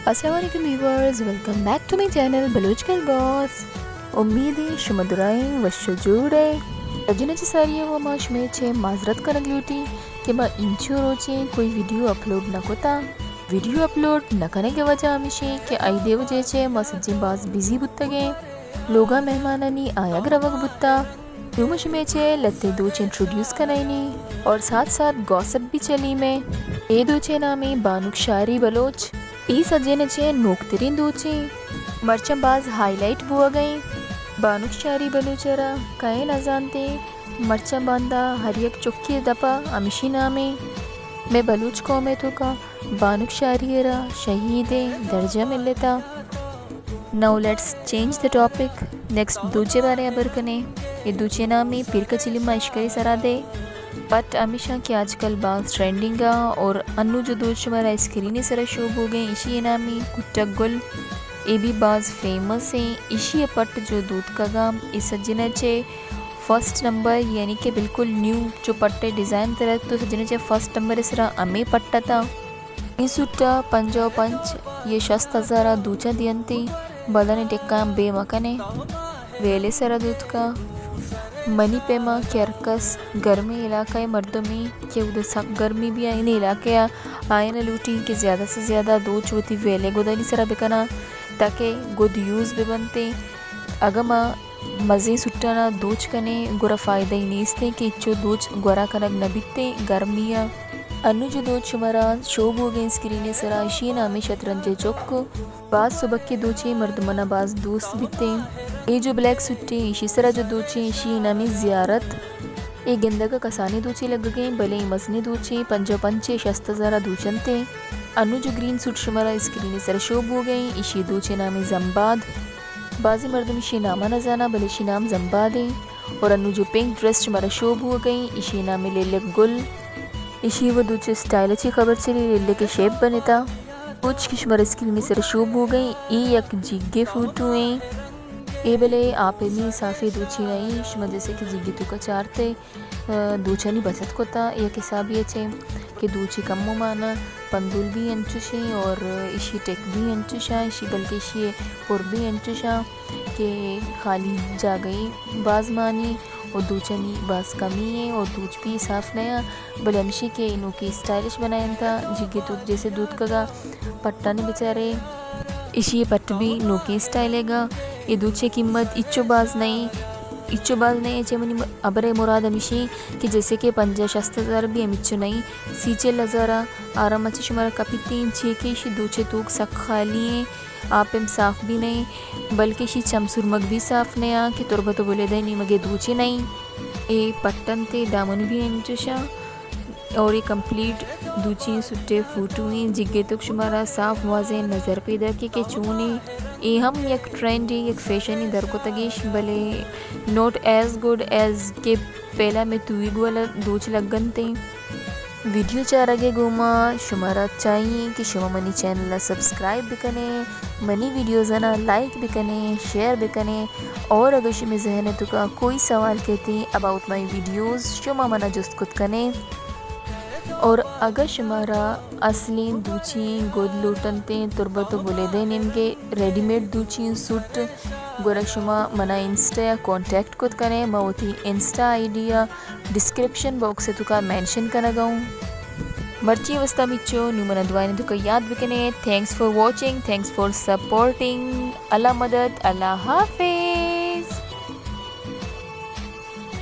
السلام علیکم viewers, welcome back to my channel Baloch girl boss. امید ایں شما درائیں وش و جوڑ ئے۔ سجن چہ ساری ءَ ما شمے چہ معذرت کنگ لوٹی کہ ما اینچو روچیں کوئی ویڈیو اپلوڈ نہ کتا۔ ویڈیو اپلوڈ نہ کنگ ءِ وجہ ہمیش ایں کہ عید ءِ وجہ چہ ما سجیں باز بزی بوتگیں۔ لوگا مہمانانی آیگ روگ بوتا۔ نوں ما شمے چہ لہتے دوچ انٹروڈیوس کنائینی اور ساتھ ساتھ گاسپ بھی چلی مئے۔ اے دوچے نام ایں بانک شاری بلوچ۔ اے سجن چہ نوکتریں دوچیں، مرچاں باز ہائی لائٹ بوگ ءَ ایں۔ بانک شاری بلوچ ءَ را کئے نہ زانتے، مرچاں باندا ہر یک چکے دپا ہمیشی نام ایں۔ مئے بلوچ قوم ءِ توکا بانک شاری ءَ را شہید ءِ درجہ ملتا۔ Now let's change the topic. Next دوچے بارے ہبر کنیں۔ اے دوچے نام ایں پیر کچلی ما اشکری سرا دے۔ پٹ ہمیش ایں کہ آج کل باز ٹرینڈنگ ءَ اور انو جو دوچ شمارا اسکرین ءِ سرا شو بوگ ءَ ایں، ایشی نام ایں کٹک گل۔ اے بھی باز فیمس ایں۔ ایشی پٹ جو دوتکگا، اے سجن چہ فرسٹ نمبر، یعنی کہ بالکل نیو جو پٹ ءِ ڈیزائن ترت تو سجن چہ فرسٹ نمبر ءِ سرا ہمے پٹ اتا۔ اے سوٹ ءَ پنجاہ و پنچ یا شست ہزار ءَ دوچاں دینتیں، بلے ٹکاں بے مکنے۔ ویل ءِ سرا دوتکا۔ منی پیما کہ ہرکس گرمیں علاقہ ءِ مردمے کہ اود سک گرمی بی، آئین علاقہ ءَ آئین لوٹی کہ زیادہ سے زیادہ دوچ وتی ویل ءِ گدانی سرا بکناں تاکہ گد یوز بہ بنتیں۔ اگاں ما مزیں سوٹانا دوچ کنیں، گڑا فائدہ ای نیستیں کہ ہچو دوچ گورا کنگ نہ بیتیں گرمی ءَ۔ انو جو دوچ شمارا شو بوگ ءَ ایں اسکرین ءِ سرا، ایشی نام ایں شطرنج ءِ چک۔ باز سبکیں دوچے، مردمانا باز دوست بیتیں۔ اے جو بلیک سوٹیں، ایشی سرا جو دوچیں، ایشی نام ایں زیارت۔ اے گندگ ءَ کسانیں دوچے لگگیں، بلے اے مزنیں دوچیں، پنجاہ و پنچ یا شست ہزار ءَ دوچنتیں۔ انو جو گرین سوٹ شمارا اسکرین ءِ سرا شو بوگ ءَ ایں، ایشی دوچے نام ایں زمباد۔ بازیں مردم ایشی ناما نہ زاناں، بلے ایشی نام زمباد ایں۔ اور انو جو پنک ڈریس شمارا شو بوگ ءَ ایں، ایشی نام ایں لیلک گل۔ ایشی و دوچ اسٹائل چی خبر چلی، لیلک شیپ بنتا۔ دوچ کہ شمارا اسکرین ءِ سرا شو بوگ ءَ ایں، اے یک جیگے فوٹو ایں۔ اے بلے آپ می صافیں دوچے نہ ایں، شما جیسے کہ جیگے توکا چارتے۔ ءَ، دوچانی بچت کتا یک حسابے ءَ چہ کہ دوچی کمو مانا پندول بھی انچوشیں اور ایشی ٹیک بھی انچوشاں، ایشی بلکہ ایشی پر بھی انچوشاں کہ خالی جاگہی باز مانی اور دوچانی باز کمی ایں اور دوچ بھی صاف نیا، بلے ہمشی کہ نوکی اسٹائلش بنائینتا، جیگے تو جیسے دوتکگا پٹانی بچارے، ایشی پٹ بھی نوکیں اسٹائل ءِ گا۔ اے دوچے قیمت اچو باز نہیں، اچو باز نہیں، چہ منی م-، ابرے مراد ہمیشی کہ جیسے کہ پنجاہ شست ہزار بھی ہم اچو نہیں، سی چل ہزار آرام چہ شمارا کپیتیں، چے کہ ایشی دوچے توک سک خالی ایں، آپ ہم صاف بھی نہیں، بلکہ ایشی چم سرمگ بھی صاف نہیں آ کہ تربت و بلیدہ نیمگے دوچے نہیں۔ اے پٹن تے دامن بھی انچوشاں۔ اور اے کمپلیٹ دوچیں سٹے فوٹو ایں، جگے توک شمارا صاف واضح نظر پیداک ایں کہ چون ایں۔ اے ہم یک ٹرینڈ ایں، یک فیشن ایں در کتگیش، بلے not as good as کہ پہلا میں توئی گوالا دوچ لگنتیں۔ ویڈیو چارگے گوما شمارا چاہیے کہ شما منی چینل سبسکرائب بکنے، منی ویڈیوزانا لائک بکنے، شیئر بکنے، اور اگر شمی ذہن توکا کوئی سوال کہتی about my videos، شما منا جست کت کنے۔ اور اگہ شمارا اصلیں دوچیں گد لوٹنتیں تربت و بلیدہ نیمگے ریڈی میڈ دوچیں سوٹ، گڑا شما منا انسٹا یا کانٹیکٹ کت کنے، ما وتی انسٹا آئی ڈی یا ڈسکرپشن باکس توکا مینشن کنگا اوں۔ مرچی واسطہ ہمیچو، نوں منا دعائیں توکا یاد بکنے۔ Thanks for watching, thanks for supporting. اللہ مدد، اللہ حافظ۔